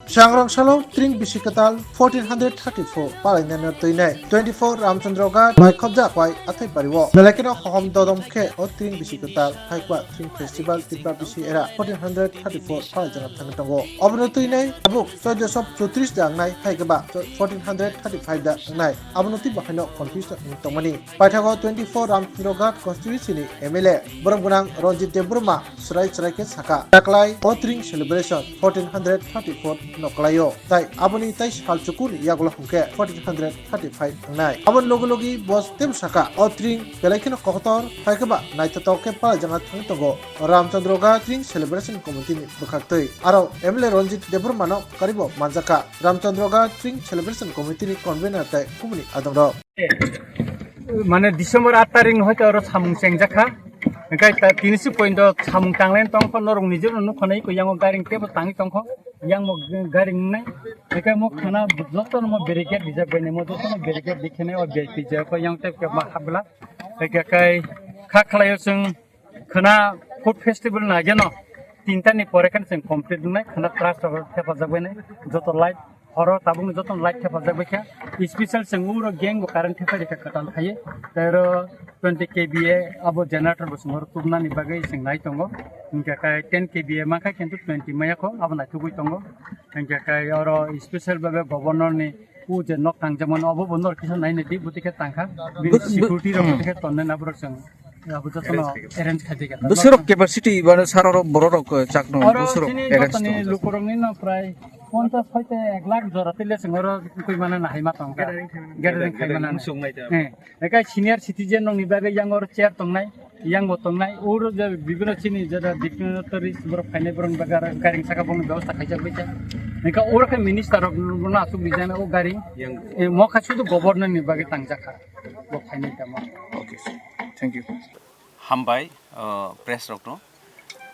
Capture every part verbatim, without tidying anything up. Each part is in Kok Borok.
Changrong salo tring bisi kwtal fourteen hundred thirty-four palainani twinai twenty-four Ramchandra Ghat naikhobjak bai athai pario. Belai kheno hohom dodom khe o tring bisi kwtal hai kwa tring festival Tripura bisi era fourteen hundred thirty-four palaijak thangwi tongo. Obono twinai tabuk chaudoso choutrish da wngnai hai khe ba fourteen hundred thirty-five da wngnai. Abono twi bahaino confuse wng tongmani. Paithago twenty-four Ramchandra Ghat constituency ni M L A borok gwnang Ranjit Debbarma swrai swrai khe saka, taklai o tring celebration fourteen hundred thirty-four no kwlaio, tai aboni tai sal chukuni yagulo hwnkhe fourteen hundred thirty-five wngnai. Aboni logi logi bo tebo saka, o tring belai kheno kotor hai khe ba naithotok khe palaijak thangwi tongo Ramchandra Ghat tring celebration committee ni bwkhaktwi. Aro M L A Ranjit Debbarma no karibo manjakha Ramchandra Ghat tring celebration committee ni convener tai kubuni adongrok. Mane December aat tarik ni hoito oro samung chengjak kha. Hingke ta tini si point o samung tanglai tong kho, norok ni jero nukho nai ko yango garing tebo tangwi tong kho. Yang mo garing nai. Hingke mo khana joto no mo barricade rijak bai nai, mo joto no barricade dikhene o V I P je ko yang tep ke ma habla. Hingke kai kha khlai o chwng khana food festival na geno tinta ni pore kan chwng complete nai, khana trust o thepajak bai nai. Joto light horo tabuk joto light thepajak bai kha, special chwng uro gang bo current thepai rikha kwtal khai, tei oro twenty K V A abo generator bo chwng oro tubnani bagwi chwng nai tongo, hingkha khe ten K V A mankha kintu twenty maya kho abo naithugwi tongo, hingkha khe oro special babe governor ni o je nok tangjakmani obo bo nok kisa naina di bwtwi khe tangkha, bini security rok bwtwi khe tonnai na borok chwng abo jotono arrange khai di kha. Bwswrok capacity bano saroro bororok chakno oro bwswrok chini arrange jotoni tong. Lukurokni no prai ponchas hoite ek lakh jora tile chwng oro twi mano na hai ma tong kha. Gathering khai mano. Musung nai ta. Eh, ekai senior citizen rokni bagwi yang oro chair tongnai, yang bo tongnai. Oro je bibino chini jada dignitaries borok phainai borokni bagwi aro garing saka bongni bebosta khaijak bai kha. Ekai oro khe minister rok no asuk rijana o garing. Yang. Eh, mo kha sudu governor ni bagwi tangjak kha. Bo phainai tamo. Okay, sir. Thank you. Hambai, uh, press rokno.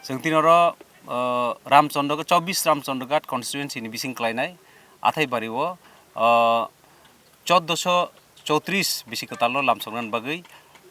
Chwng tini oro, uh, Ramchandra, chobbish Ramchandra Ghat constituency ni bising klainai Athaibari o, uh, chaudoso choutrish bisi kwtal no lamsoknani bagwi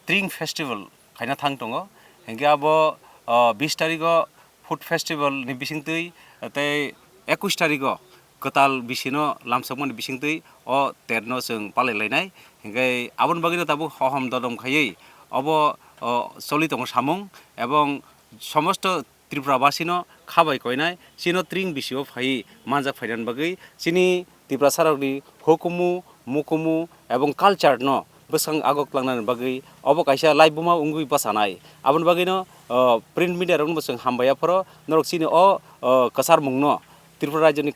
Tring Festival khaina thang tongo. Hingke abo, uh, bish tarikh o Food Festival ni bisingtwi tei ekush tarikh o kwtal bisino lamsokmani bisingtwi o terno chwng palai lainai. Hingke aboni bagwino tabuk hohom dodom khaiwi obo, o, choli tongo samung ebong somosto Tripura basino kha bai koinai chino tring bisio phaiwi manjak phainani bagwi chini Tiprasarokni hukumu, mukumu ebong culture no bwskang agok tlangnani bagwi obo kaisa laibuma wngwi bwchanai. Aboni bagwino, o, print media rokno bo chwng hambai aphoro norok chini o, o, kwcharmungno Tripura rajyoni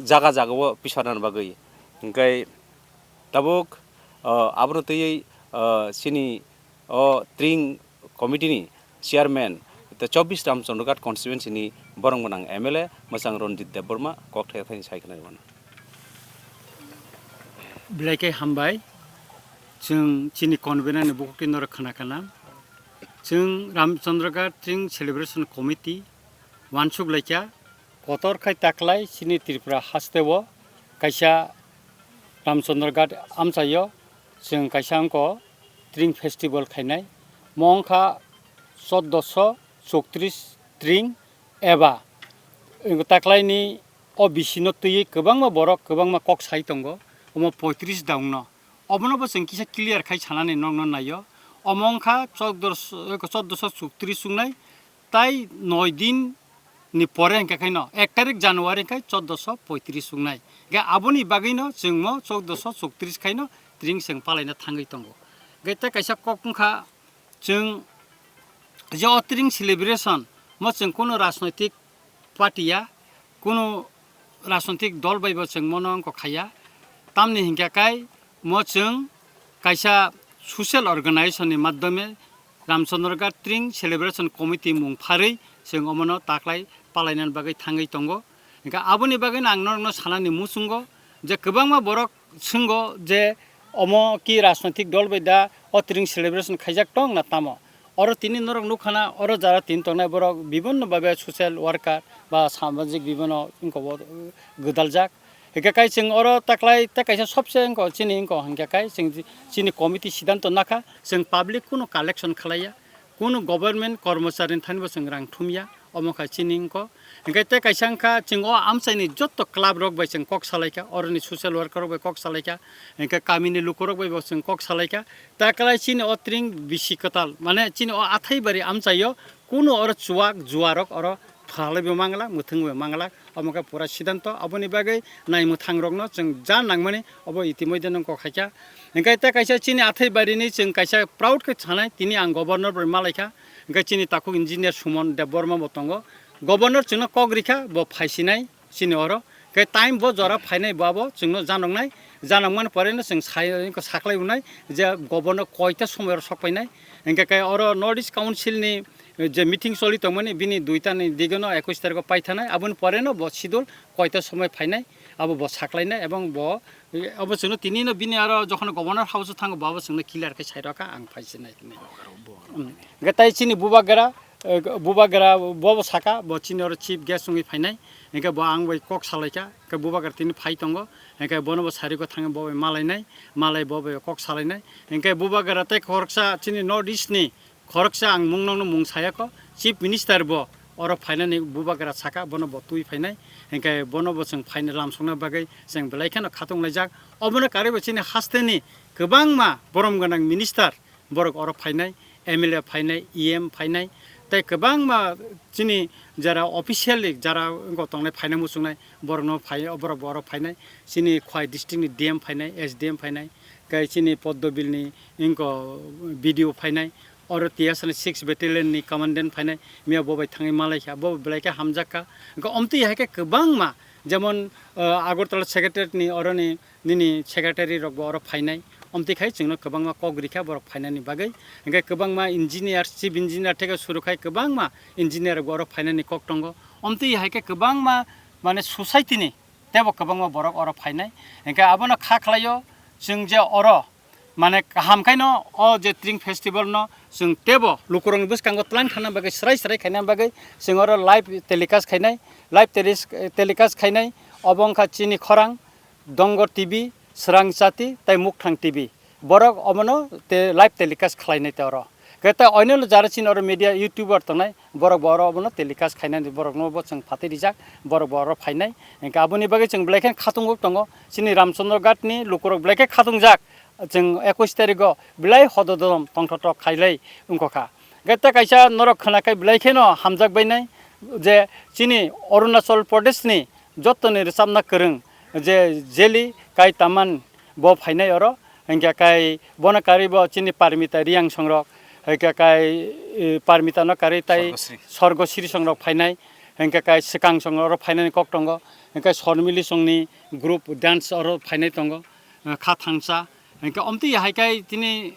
jaga jagao pisarnani bagwi. Hingke tabuk, o, abono twiwi, o, chini o tring committee ni chairman tei chobbish Ramchandra Ghat constituency ni borok gwnang M L A mwchang Ranjit Debbarma kok thai thani sai khwnai mano. Belai khe hambai. Chwng chini convener ni bukhuk twi norok khna khna. Chwng Ramchandra Ghat Tring Celebration Committee uansuk laikha. Kotor khai taklai chini Tripura hasteo kaisa Ramchandra Ghat amchaio chwng kaisa wngkha Tring Festival khainai. Mo wngkha chaudoso choutrish tring eba taklaini o bisino twiwi kwbangma borok kwbangma kok sai tongo, omo poitrish daungno. Obono bo chwng kisa clear khai sanani nokno naio. Omo wngkha chaudoso, chaudoso choutrish wngnai, tai noi din ni pore hingkha khaino ek tarik January hingkha chaudoso poitrish wngnai. Hingkha aboni bagwino chwngmo chaudoso choutrish khaino tring chwng palaina thangwi tongo. Hingkha tei kaisa kok wngkha, chwng je o tring celebration mo chwng kunu rajnoitik party ya, kunu rajnoitik dol bai bo chwng mono wngkha khaiya. Tamni hingkha kai mo chwng kaisa social organization ni madhyome Ramchandra Ghat Tring Celebration Committee mung pharwi chwng omono taklai palainani bagwi thangwi tongo. Hingkha aboni bagwino ang norokno sanani muchungo je kwbangma borok swnggo je omo ki rajnoitik dol bai da o tring celebration khaijak tong na tamo. Oro tini norok nukha na oro jara tini tongnai borok bibinno babe social worker ba samajik bibinno wngkha o gwdaljak. Hingkha kai chwng oro taklai ta kaisa sobse wngkha chini wngkha hingkha kai chwng chini committee sidanto nakha chwng public kunu collection khlaiya, kunu government kormochari ni thani bo chwng rang thumya. Omo kha chini wngkha. Hingke tei kaisa wngkha, chwng o amchaini jotto club rok bai chwng kok salaikha, oroni social worker rok bai kok salaikha, hingke kamini lukurok bai bo chwng kok salaikha. Taklai chini o tring bisi kwtal, mane chini o athai bari amchaio kuno oro chuwak juwarok oro phalaibo mangla, mwthangbo mangla, omo khe pura siddhanto. Aboni bagwi naimwthangrokno chwng ja nangmani obo itimoidhe nung kok khaikha. Hingke tei kaisa chini athai barini chwng kaisa proud khe sanai, tini ang governor bai malaikha. Hingke chini takhuk engineer Suman Debbarma bo tongo. Governor chwngno kok rikha, bo phaisinai chini oro. Hingke time bo jora phainai bo abo chwngno janoknai. Janokmani poreno chwng sai, saklai unai je governor koita somoy oro sok painai. Hingke khe oro North East Council ni je meeting choli tongmani, bini duita ni digeno ekwis tarikh o paithanai, aboni poreno bo schedule koita somoi phainai, abo bo saklainai, ebong bo, abo chwngno tinino bini aro jokhon Governor House o thango, bo abo chwngno clear khe sairokha ang phaisinai hinwi. Hwnkhe tai chini bubagra, eh, bubagra bo bo saka, bo chini oro chief guest wngwi phainai, hwnkhe bo ang bai kok salaikha, hwnkhe bubagra tini phai tongo, hwnkhe bono bo sariko thangwi bo bai malainai, malai bo bai kok salainai, hwnkhe bubagra tei khoroksa chini North East ni khoroksa ang mung nokno mung sayakho, Chief Minister bo oro phainani bubagra saka, bono bo twi phainai, hingke bono bo chwng phaina lamsokna bagwi chwng belai kheno khatung laijak. Obono karwi bo chini hasteni kwbangma borom gwnang minister borok oro phainai, M L A phainai, E M phainai, tei kwbangma chini jara officially jara wngkha tongnai phaina muchungnai borokno phai, borok bo oro phainai, chini Khwai district ni D M phainai, S D M phainai, tei chini Poddobil ni wngkha B D O phainai, oro T S R ni six battalion ni commandant phainai, miya bo bai thangwi malaikha, bo belai khe hamjak kha. Hwnkhe omtwi hai khe kwbangma, jemon, ah, Agartala secretariat ni oroni nini secretary rok bo oro phainai, omtwi khai chwngno kwbangma kok rikha borok phainani bagwi. Hwnkhe kwbangma engineer, chief engineer theke suru khai kwbangma engineer rok bo oro phainani kok tongo. Omtwi hai khe kwbangma, mane, society ni tebo kwbangma borok oro phainai. Hwnkhe abono kha khlaio, chwng je oro, mane, kaham khaino o je Tring Festival no chwng tebo lukurokni bwskango tlang thangna bagwi, srai srai khaina bagwi chwng oro live telecast khainai, live telis-, telecast khainai. Obo wngkha chini khorang, Dongor T V, Swrang Chati tei Mukthang T V. Borok omono te live telecast khlainai te oro. Khe ta oinolo jara chini oro media YouTuber tongnai, borok bo oro obono telecast khainani, borokno bo chwng phatwi rijak, borok bo oro phainai. Hwnkhe aboni bagwi chwng belai khe khatung tongo. Chini Ramchandra Ghat ni lukurok belai khe khatungjak. Chwng ekwis tarikh o belai hododom tongthok thok khailai wngkha kha. Hwnkhe ta kaisa norok khwnakhai belai kheno hamjak bainai je chini Arunachal Pradesh ni jottoni rwchapna kwrwng je Jeli Kai Taman bo phainai oro, hwnkhe kai bono karwi bo chini Parmita Riang songrok, hwnkhe kai, e, Parmita no karwi tai Sorgosri. Sorgosri songrok phainai, hwnkhe kai swkang song oro phainani kok tongo, hwnkhe Sormili songni group dance oro phainai tongo, e, kha thangsa, hwnkhe omtwi hai kai tini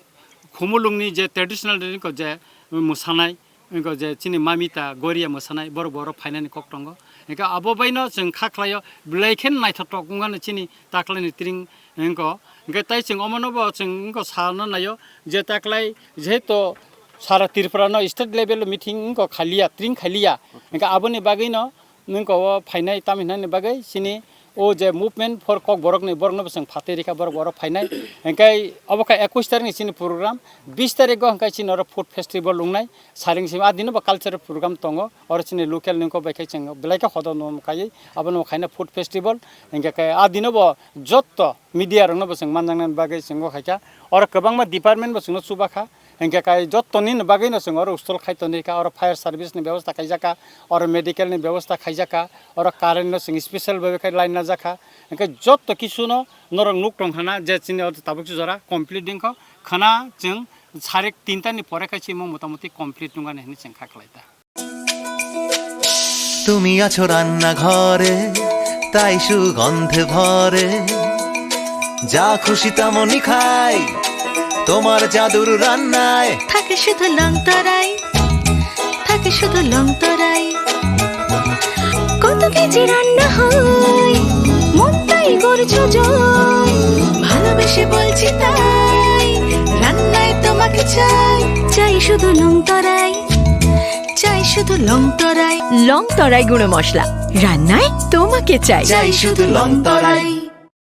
Khumulungni je traditional je mwsanai, wngkha je chini mamita goria mwsanai, borok bo oro phainani kok tongo. Hingke abo baino chwng kha khlaio, belai khe naithotok wngmano chini taklaini tring wngkha. Hingke tai chwng omono bo chwng wngkha sana naio je taklai jehetu sara Tripura no state level meeting wngkha khaliya, tring khaliya. Hingke aboni bagwino nwng ko o phainai tam hinani bagwi chini o je movement for Kokborok ni borok no bwswng phatwi rikha, borok oro phainai. Hingke obo kha ekwis tarik ni chini program, bis tarik o hingke chini oro food festival wngnai, saring simi a dino bo cultural program tongo, oro chini local nwng ko bai khe chwng belai khe hodon no kaiwi abono khaina food festival. Hingke khe a dino bo jotto media rok no bwswng manjaknani bagwi chwng o khaikha, oro kwbangma department bo chwngno chubakha. Hingke kai jottoni ni bagwi no chwng oro stall khai tonwi kha, oro fire service ni bebosta khaijakha, oro medical ni bebosta khaijakha, oro current no chwng special bhabe khai line najakha. Hingke jotto kisu no norok nuk tong khana je chini oro tabuk jora complete wngkha khana chwng sarik tinta ni pore khai chimo motamuti complete wngani hinwi chwng kha khlai ta. তুমি আছো রান্নাঘরে, তাই সুগন্ধে ভরে। যা খুশি তেমনই খাই, তোমার জাদুর রান্নায়। থাকে শুধু লং তরাই, থাকে শুধু লং তরাই। কত কেজি রান্না হয়, মনটাই করছো জয়। ভালোবেসে বলছি তাই, রান্নায় তোমাকে চাই। চাই শুধু লং তরাই, চাই শুধু লং তরাই। লং তরাই গুঁড়ো মশলা, রান্নায় তোমাকে চাই। চাই শুধু লং তরাই।